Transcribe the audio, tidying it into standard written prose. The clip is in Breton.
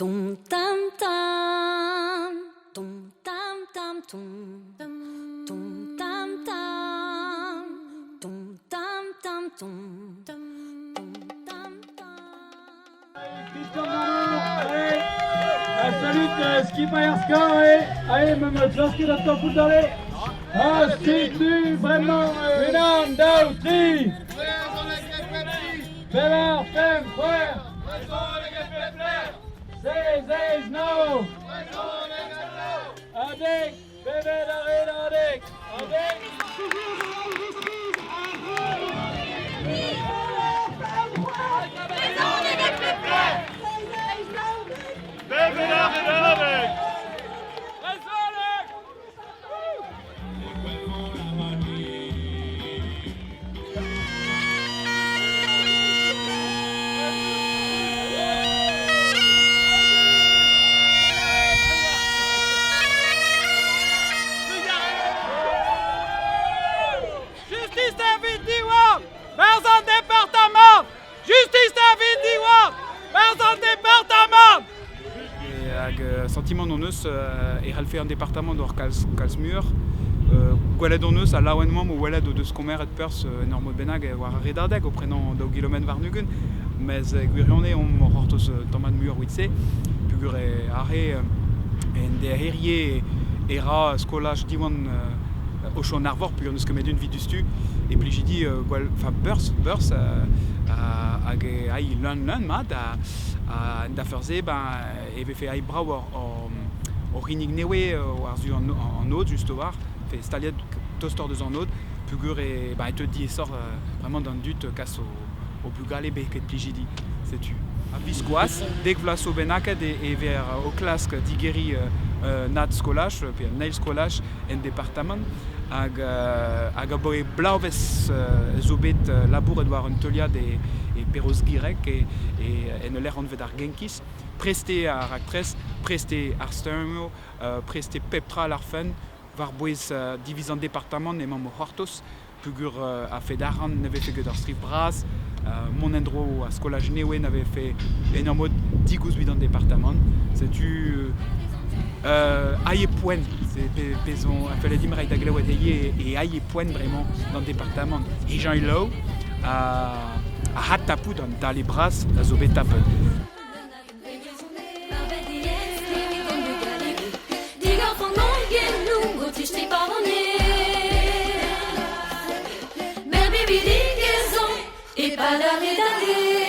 Tom tam tam, tom tam tam tom, tom tam tam, tom tam tam tom, tom tam tam. Christian Darnaud, allez. Salut, skipailh ar skor, allez. Allez, me klasket an tamm d'aller. Ah, setu bremañ, unan, daou, tri. Pevar, pemp, c'hwec'h. Seizh, eizh, nav. Ha dek, bevet ar redadeg. Ha dek. Bevet ar redadeg! Brezhoneg! Justice evit Diwan! Barzh an departamant! Justice evit Diwan! Barzh an departamant! Hag santimant hon eus e c'hallfe an departamant ober kalz, kalz muioc'h. Gwelet hon eus ha laouen oamp o welet o deus komeret perzh en ur mod bennak war ar redadeg o prenañ daou gilometr warn-ugent. Mes e gwirionez omp o c'hortoz tammad muioc'h evit-se peogwir aze en deherie e ra skolaj Diwan Aochou an Arvor peogwir n'eus ket met un evit diouzhtu e plijidi gwall enfin beurzh beurzh hag ai leun leun mat ha en dafar-se ben e vefe ai brav hor c'hinnig nevez war-zu an aod just a-walc'h fe staliet tostoc'h deus an aod peogwir e ben e teu diaesoc'h vraiment d'an dud kas o bugale bet plijidi setu. A-viskoazh, dek vloaz zo bennaket e ver o klask digeriñ un adskolaj pe un eil skolaj en departamant hag hag abaoe bloavezh zo bet labouret war un teuliad e, e Perroz-Gireg e, e, en ul lec'h anvet ar Genkiz. Prest eo ar raktres, prest eo ar steuñv, prest eo pep tra àr ar fenn. War-bouez diviz an departamant emaomp o c'hortoz peogwir a-fet arc'hant ne vefe ket ur striv bras mont en-dro a skolaj nevez na vefe en ur mod digoust evit an departamant. Setu aïe poent, c'est pezh a felle dimp reiñ da glevet hiziv e aïe poent bremañ d'an departamant. Hejañ elo ha adtapout an dale bras a zo bet tapet. E-pad ar redadeg.